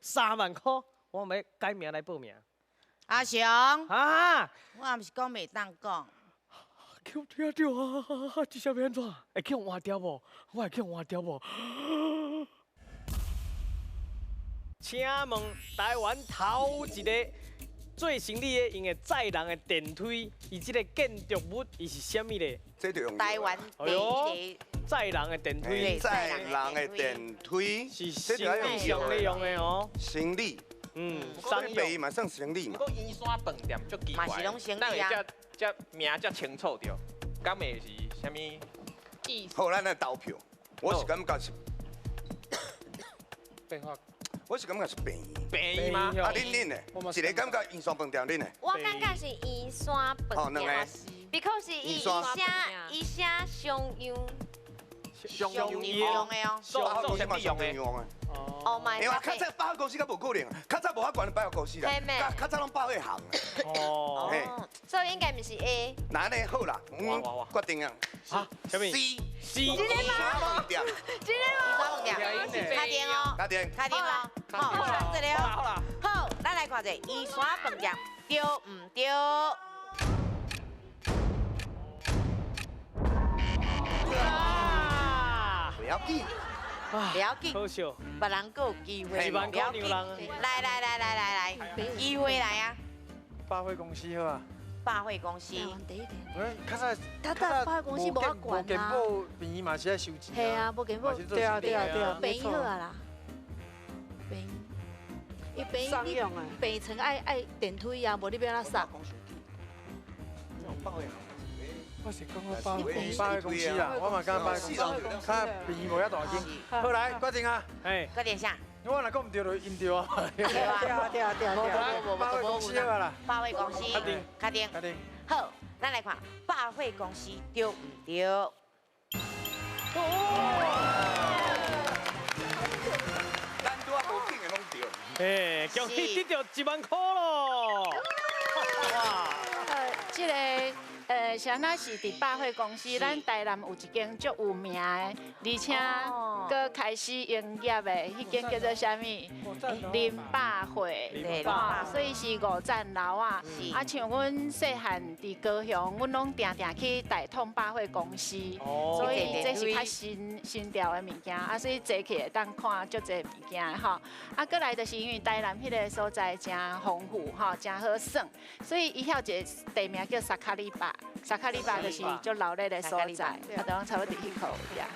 3萬箍，我欲改名來報名。阿雄，啊！我毋是講袂當講。叫聽著啊！這下欲按怎？會去換掉無？我會去換掉無？請問台灣頭一個做生理的用的載人的電梯，伊這個建築物伊是啥物咧？這就用台灣第一個載人的電梯，載人的電梯是生理上咧用的哦。生理，商用嘛算生理嘛。不過圓山飯店足奇怪，嘛是攏生理啊。這名遮清楚著，敢會是啥物意思？好，咱來投票。我是感覺是變化。我是感覺是病院。病院嗎？啊，恁呢？一個感覺圓山飯店，恁呢？我感覺是圓山飯店，because 伊寫伊寫商用。商用的哦，百貨公司嘛商用的。哦，嘛。因為較早百貨公司較無可能，較早無遐懸的百貨公司啦，較早攏百貨行。哦。所以應該毋是 A。那按呢好啦，我決定啊。啊？啥物？C。 C。真的嗎？真的嗎？圓山飯店，確定哦。確定。確定哦。好，講一個哦。好，咱來看者圓山飯店對毋對？不要緊，不要緊，好笑，別人閣有機會， 1萬箍讓人。來來來來來來，機會來啊！百貨公司好啊。百貨公司。較早，較早百貨公司無遐懸啊。無健保病院嘛是愛收錢。係啊，無健保。對啊對啊對啊，病院好啊啦。病院，伊病院你病床愛電梯啊，無你欲按怎送？我是講我百貨公司啊，我嘛感覺百貨公司，較便宜無遐大間。好來，決定啊！嘿，決定啥？我若講毋對就𪜶著啊。對啊對啊對啊對啊。百貨公司好啦。百貨公司，確定，確定，確定。好，咱來看百貨公司對毋對？咱拄仔無見的攏對。嘿，恭喜得著1萬箍咯！哇！這個。啥那是佇百貨公司，咱台南有一間足有名的，而且閣開始營業的，彼間叫做啥物？林百貨，所以是五層樓啊。啊，像阮細漢佇高雄，阮攏定定去大統百貨公司，所以這是較新新潮的物件，啊，所以坐起會當看足濟物件吼。啊，閣來就是因為台南彼个所在誠豐富吼，誠好耍，所以伊遐有一個地名叫薩卡里巴。薩卡里巴就是足鬧熱的所在，啊，就攏差不多佇彼箍呀。